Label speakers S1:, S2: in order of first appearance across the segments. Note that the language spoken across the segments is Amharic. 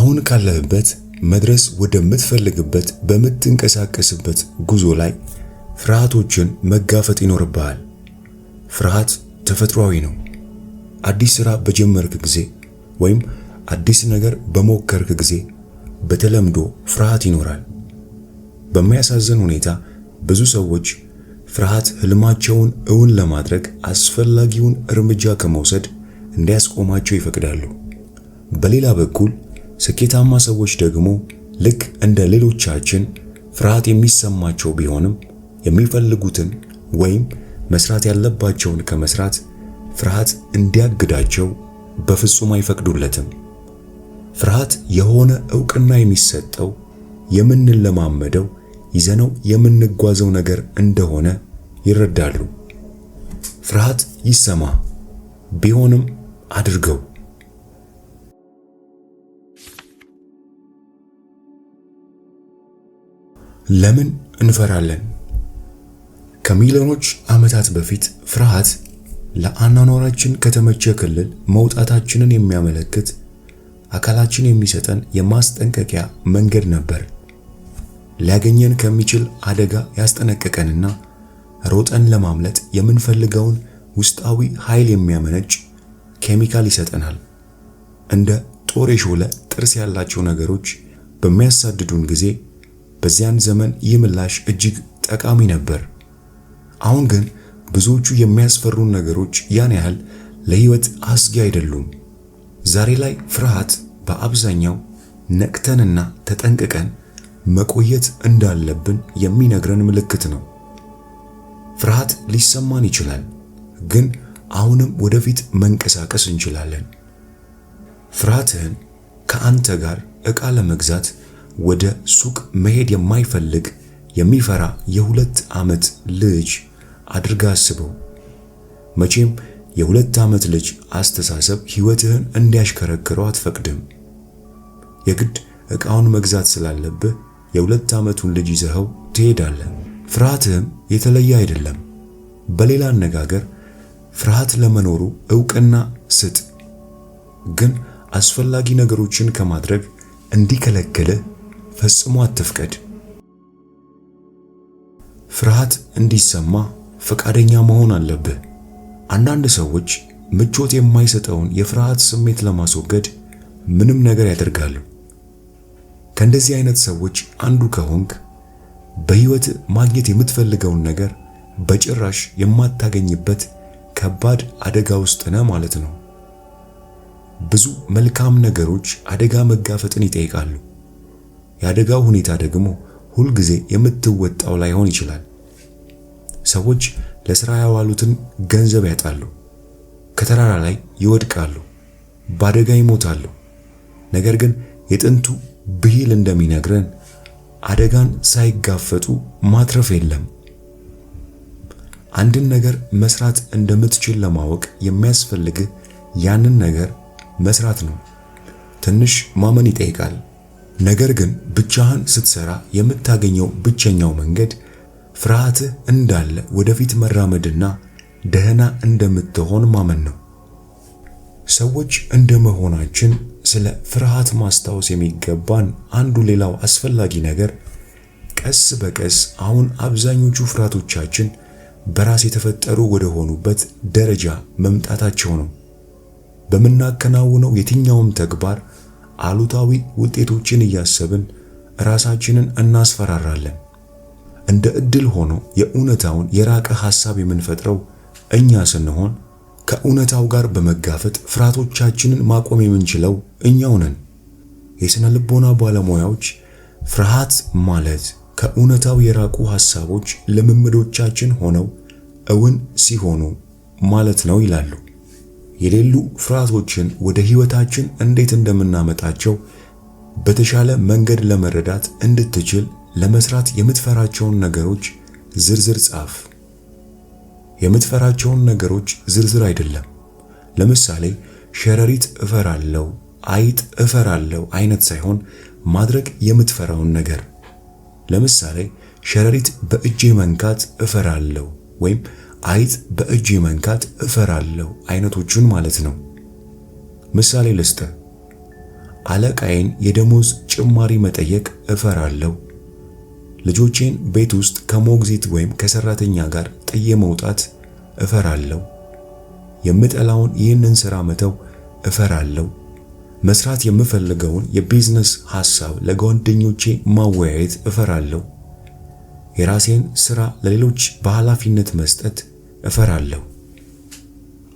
S1: አሁን ካለህበት መድረስ ወደምትፈልግበት በምትንቀሳቀስበት ጉዞ ላይ ፍርሃቶችን መጋፈጥ ይኖርብሃል። ፍርሃት ተፈጥሯዊ ነው። አዲስ ሥራ በጀመርክ ጊዜ ወይም አዲስ ነገር በሞከርክ ጊዜ በተለምዶ ፍርሃት ይኖራል። በሚያሳዝን ሁኔታ ብዙ ሰዎች ፍርሃት ህልማቸውን እውን ለማድረግ አስፈላጊውን እርምጃ ከመውሰድ እንዲያስቆማቸው ይፈቅዳሉ። በሌላ በኩል ስኬታማ ሰዎች ደግሞ ልክ እንደ ሌሎቻችን ፍርሃት የሚሰማቸው ቢሆንም የሚፈልጉትን ወይም መስራት ያለባቸውን ከመስራት ፍርሃት እንዲያግዳቸው በፍጹም አይፈቅዱለትም። ፍርሃት የሆነ ዕውቅና የሚሰጠው የምንለማመደው ይዘነው የምንጓዘው ነገር እንደሆነ ይረዳሉ። ፍርሃት ይሰማ ቢሆንም አድርገው። ለምን እንፈራለን? ከሚሊዮኖች ዓመታት በፊት ፍርሃት ለአኗኗራችን ከተመቸ ክልል መውጣታችንን የሚያመለክት አካላችን የሚሰጠን የማስጠንቀቂያ መንገድ ነበር። ሊያገኘን ከሚችል አደጋ ያስጠነቀቀንና ሮጠን ለማምለጥ የምንፈልገውን ውስጣዊ ኃይል የሚያመነጭ ኬሚካል ይሰጠናል። እንደ ጦር የሾለ ጥርስ ያላቸው ነገሮች በሚያሳድዱን ጊዜ በዚያን ዘመን ይህ ምላሽ እጅግ ጠቃሚ ነበር። አሁን ግን ብዙዎቹ የሚያስፈሩን ነገሮች ያን ያህል ለሕይወት አስጊ አይደሉም። ዛሬ ላይ ፍርሃት በአብዛኛው ነቅተንና ተጠንቅቀን መቆየት እንዳለብን የሚነግረን ምልክት ነው። ፍርሃት ሊሰማን ይችላል፣ ግን አሁንም ወደፊት መንቀሳቀስ እንችላለን። ፍርሃትህን ከአንተ ጋር ዕቃ ለመግዛት ወደ ሱቅ መሄድ የማይፈልግ የሚፈራ የ2 ዓመት ልጅ አድርገህ አስበው። መቼም የ2 ዓመት ልጅ አስተሳሰብ ሕይወትህን እንዲያሽከረክረው አትፈቅድም። የግድ ዕቃውን መግዛት ስላለብህ የ2 ዓመቱን ልጅ ይዘኸው ትሄዳለህ። ፍርሃትህም የተለየ አይደለም። በሌላ አነጋገር ፍርሃት ለመኖሩ ዕውቅና ስጥ፣ ግን አስፈላጊ ነገሮችን ከማድረግ እንዲከለክልህ ፈጽሞ አትፍቀድ። ፍርሃት እንዲሰማ ፈቃደኛ መሆን አለብህ። አንዳንድ ሰዎች ምቾት የማይሰጠውን የፍርሃት ስሜት ለማስወገድ ምንም ነገር ያደርጋሉ። ከእንደዚህ አይነት ሰዎች አንዱ ከሆንክ በሕይወት ማግኘት የምትፈልገውን ነገር በጭራሽ የማታገኝበት ከባድ አደጋ ውስጥ ነህ ማለት ነው። ብዙ መልካም ነገሮች አደጋ መጋፈጥን ይጠይቃሉ። የአደጋው ሁኔታ ደግሞ ሁልጊዜ የምትወጣው ላይሆን ይችላል። ሰዎች ለሥራ ያዋሉትን ገንዘብ ያጣሉ፣ ከተራራ ላይ ይወድቃሉ፣ በአደጋ ይሞታሉ። ነገር ግን የጥንቱ ብሂል እንደሚነግረን አደጋን ሳይጋፈጡ ማትረፍ የለም። አንድን ነገር መስራት እንደምትችል ለማወቅ የሚያስፈልግህ ያንን ነገር መስራት ነው። ትንሽ ማመን ይጠይቃል። ነገር ግን ብቻህን ስትሰራ የምታገኘው ብቸኛው መንገድ ፍርሃትህ እንዳለ ወደፊት መራመድና ደህና እንደምትሆን ማመን ነው። ሰዎች እንደመሆናችን ስለ ፍርሃት ማስታወስ የሚገባን አንዱ ሌላው አስፈላጊ ነገር ቀስ በቀስ አሁን አብዛኞቹ ፍርሃቶቻችን በራስ የተፈጠሩ ወደ ሆኑበት ደረጃ መምጣታቸው ነው። በምናከናውነው የትኛውም ተግባር አሉታዊ ውጤቶችን እያሰብን ራሳችንን እናስፈራራለን። እንደ ዕድል ሆኖ የእውነታውን የራቀ ሐሳብ የምንፈጥረው እኛ ስንሆን ከእውነታው ጋር በመጋፈጥ ፍርሃቶቻችንን ማቆም የምንችለው እኛው ነን። የሥነ ልቦና ባለሙያዎች ፍርሃት ማለት ከእውነታው የራቁ ሐሳቦች ልምምዶቻችን ሆነው እውን ሲሆኑ ማለት ነው ይላሉ። የሌሉ ፍርሃቶችን ወደ ሕይወታችን እንዴት እንደምናመጣቸው በተሻለ መንገድ ለመረዳት እንድትችል ለመስራት የምትፈራቸውን ነገሮች ዝርዝር ጻፍ። የምትፈራቸውን ነገሮች ዝርዝር አይደለም። ለምሳሌ ሸረሪት እፈራለሁ፣ አይጥ እፈራለሁ አይነት ሳይሆን ማድረግ የምትፈራውን ነገር። ለምሳሌ ሸረሪት በእጄ መንካት እፈራለሁ ወይም አይጥ በእጄ መንካት እፈራለሁ አይነቶቹን ማለት ነው። ምሳሌ ልስጥ። አለቃዬን የደሞዝ ጭማሪ መጠየቅ እፈራለሁ። ልጆቼን ቤት ውስጥ ከሞግዚት ወይም ከሰራተኛ ጋር ጥዬ መውጣት እፈራለሁ። የምጠላውን ይህንን ሥራ መተው እፈራለሁ። መስራት የምፈልገውን የቢዝነስ ሐሳብ ለጓደኞቼ ማወያየት እፈራለሁ። የራሴን ሥራ ለሌሎች በኃላፊነት መስጠት እፈራለሁ።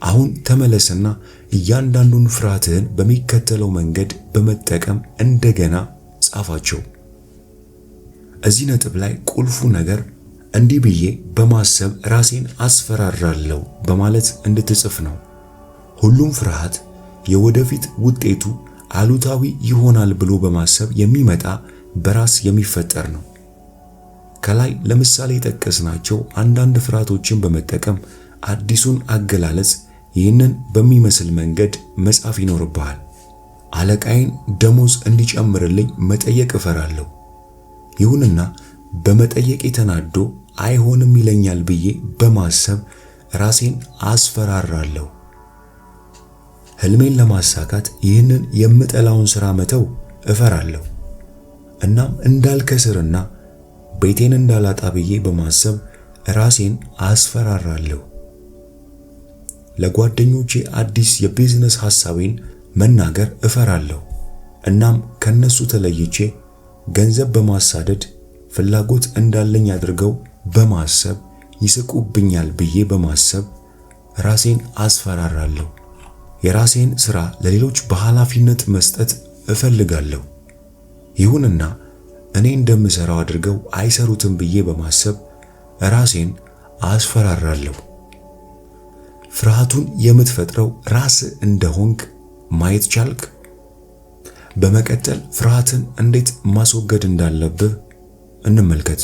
S1: አሁን ተመለስና እያንዳንዱን ፍርሃትህን በሚከተለው መንገድ በመጠቀም እንደገና ጻፋቸው። እዚህ ነጥብ ላይ ቁልፉ ነገር እንዲህ ብዬ በማሰብ ራሴን አስፈራራለሁ በማለት እንድትጽፍ ነው። ሁሉም ፍርሃት የወደፊት ውጤቱ አሉታዊ ይሆናል ብሎ በማሰብ የሚመጣ በራስ የሚፈጠር ነው። ከላይ ለምሳሌ የጠቀስናቸው አንዳንድ ፍርሃቶችን በመጠቀም አዲሱን አገላለጽ ይህንን በሚመስል መንገድ መጻፍ ይኖርብሃል። አለቃዬን ደሞዝ እንዲጨምርልኝ መጠየቅ እፈራለሁ። ይሁንና በመጠየቄ ተናዶ አይሆንም ይለኛል ብዬ በማሰብ ራሴን አስፈራራለሁ። ህልሜን ለማሳካት ይህንን የምጠላውን ሥራ መተው እፈራለሁ። እናም እንዳልከስርና ቤቴን እንዳላጣ ብዬ በማሰብ ራሴን አስፈራራለሁ። ለጓደኞቼ አዲስ የቢዝነስ ሐሳቤን መናገር እፈራለሁ። እናም ከነሱ ተለይቼ ገንዘብ በማሳደድ ፍላጎት እንዳለኝ አድርገው በማሰብ ይስቁብኛል ብዬ በማሰብ ራሴን አስፈራራለሁ። የራሴን ሥራ ለሌሎች በኃላፊነት መስጠት እፈልጋለሁ። ይሁንና እኔ እንደምሰራው አድርገው አይሰሩትም ብዬ በማሰብ ራሴን አስፈራራለሁ። ፍርሃቱን የምትፈጥረው ራስህ እንደሆንክ ማየት ቻልክ? በመቀጠል ፍርሃትን እንዴት ማስወገድ እንዳለብህ እንመልከት።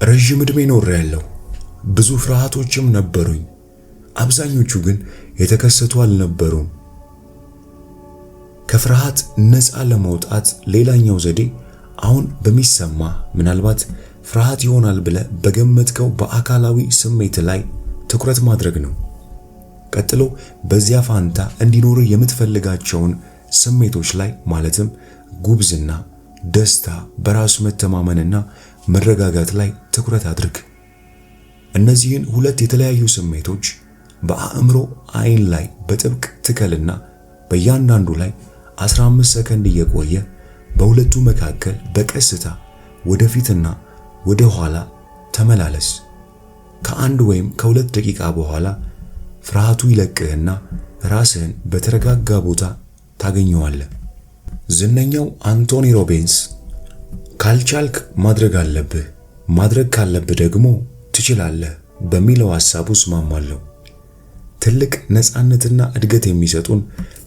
S1: ረዥም ዕድሜ ኖሬያለሁ። ብዙ ፍርሃቶችም ነበሩኝ። አብዛኞቹ ግን የተከሰቱ አልነበሩም። ከፍርሃት ነፃ ለመውጣት ሌላኛው ዘዴ አሁን በሚሰማ ምናልባት ፍርሃት ይሆናል ብለህ በገመትከው በአካላዊ ስሜት ላይ ትኩረት ማድረግ ነው። ቀጥሎ በዚያ ፋንታ እንዲኖር የምትፈልጋቸውን ስሜቶች ላይ ማለትም ጉብዝና፣ ደስታ፣ በራስ መተማመንና መረጋጋት ላይ ትኩረት አድርግ። እነዚህን ሁለት የተለያዩ ስሜቶች በአእምሮ አይን ላይ በጥብቅ ትከልና በእያንዳንዱ ላይ 15 ሰከንድ እየቆየ በሁለቱ መካከል በቀስታ ወደፊትና ወደ ኋላ ተመላለስ። ከአንድ ወይም ከሁለት ደቂቃ በኋላ ፍርሃቱ ይለቅህና ራስህን በተረጋጋ ቦታ ታገኘዋለህ። ዝነኛው አንቶኒ ሮቢንስ ካልቻልክ ማድረግ አለብህ፣ ማድረግ ካለብህ ደግሞ ትችላለህ በሚለው ሐሳቡ እስማማለሁ። ትልቅ ነፃነትና እድገት የሚሰጡን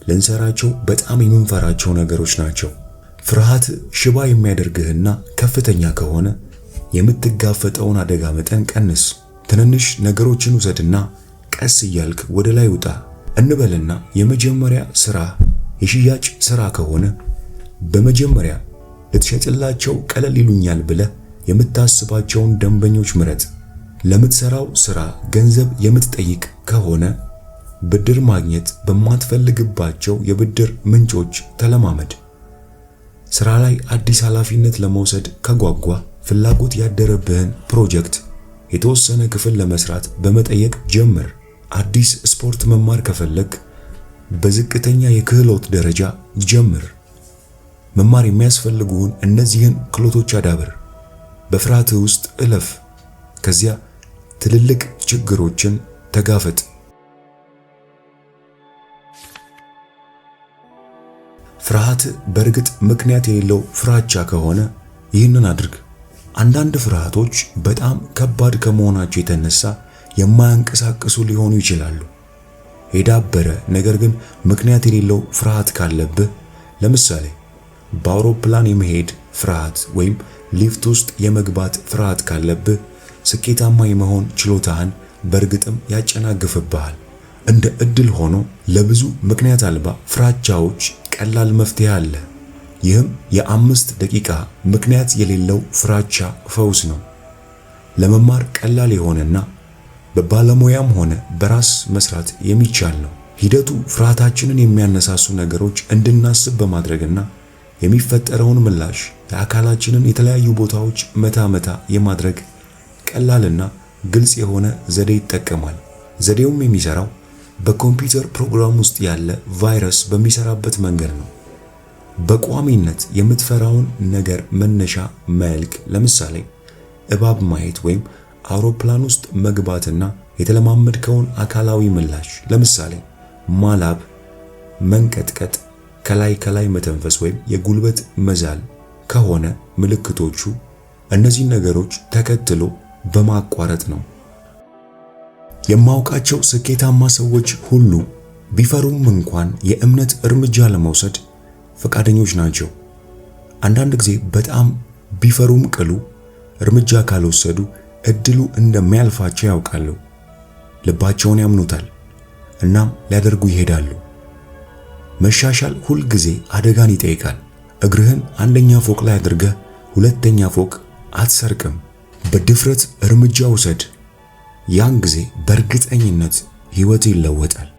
S1: ልንሰራቸው በጣም የምንፈራቸው ነገሮች ናቸው። ፍርሃት ሽባ የሚያደርግህና ከፍተኛ ከሆነ የምትጋፈጠውን አደጋ መጠን ቀንስ። ትንንሽ ነገሮችን ውሰድና ቀስ እያልክ ወደ ላይ ውጣ። እንበልና የመጀመሪያ ስራ የሽያጭ ስራ ከሆነ በመጀመሪያ ልትሸጥላቸው ቀለል ይሉኛል ብለህ የምታስባቸውን ደንበኞች ምረጥ። ለምትሰራው ስራ ገንዘብ የምትጠይቅ ከሆነ ብድር ማግኘት በማትፈልግባቸው የብድር ምንጮች ተለማመድ። ስራ ላይ አዲስ ኃላፊነት ለመውሰድ ከጓጓ ፍላጎት ያደረብህን ፕሮጀክት የተወሰነ ክፍል ለመስራት በመጠየቅ ጀምር። አዲስ ስፖርት መማር ከፈለግ በዝቅተኛ የክህሎት ደረጃ ጀምር። መማር የሚያስፈልጉህን እነዚህን ክህሎቶች አዳብር። በፍርሃትህ ውስጥ እለፍ። ከዚያ ትልልቅ ችግሮችን ተጋፈጥ። ፍርሃት በእርግጥ ምክንያት የሌለው ፍራቻ ከሆነ ይህንን አድርግ። አንዳንድ ፍርሃቶች በጣም ከባድ ከመሆናቸው የተነሳ የማያንቀሳቅሱ ሊሆኑ ይችላሉ። የዳበረ ነገር ግን ምክንያት የሌለው ፍርሃት ካለብህ፣ ለምሳሌ በአውሮፕላን የመሄድ ፍርሃት ወይም ሊፍት ውስጥ የመግባት ፍርሃት ካለብህ ስኬታማ የመሆን ችሎታህን በእርግጥም ያጨናግፍብሃል። እንደ እድል ሆኖ ለብዙ ምክንያት አልባ ፍራቻዎች ቀላል መፍትሄ አለ። ይህም የ5 ደቂቃ ምክንያት የሌለው ፍራቻ ፈውስ ነው። ለመማር ቀላል የሆነና በባለሙያም ሆነ በራስ መስራት የሚቻል ነው። ሂደቱ ፍርሃታችንን የሚያነሳሱ ነገሮች እንድናስብ በማድረግና የሚፈጠረውን ምላሽ የአካላችንን የተለያዩ ቦታዎች መታ መታ የማድረግ ቀላልና ግልጽ የሆነ ዘዴ ይጠቀማል። ዘዴውም የሚሰራው በኮምፒውተር ፕሮግራም ውስጥ ያለ ቫይረስ በሚሰራበት መንገድ ነው። በቋሚነት የምትፈራውን ነገር መነሻ መልክ፣ ለምሳሌ እባብ ማየት ወይም አውሮፕላን ውስጥ መግባትና የተለማመድከውን አካላዊ ምላሽ፣ ለምሳሌ ማላብ፣ መንቀጥቀጥ፣ ከላይ ከላይ መተንፈስ ወይም የጉልበት መዛል ከሆነ ምልክቶቹ እነዚህን ነገሮች ተከትሎ በማቋረጥ ነው። የማውቃቸው ስኬታማ ሰዎች ሁሉ ቢፈሩም እንኳን የእምነት እርምጃ ለመውሰድ ፈቃደኞች ናቸው። አንዳንድ ጊዜ በጣም ቢፈሩም ቅሉ እርምጃ ካልወሰዱ እድሉ እንደሚያልፋቸው ያውቃሉ። ልባቸውን ያምኑታል፣ እናም ሊያደርጉ ይሄዳሉ። መሻሻል ሁል ጊዜ አደጋን ይጠይቃል። እግርህን አንደኛ ፎቅ ላይ አድርገህ ሁለተኛ ፎቅ አትሰርቅም። በድፍረት እርምጃ ውሰድ። ያን ጊዜ በእርግጠኝነት ሕይወት ይለወጣል።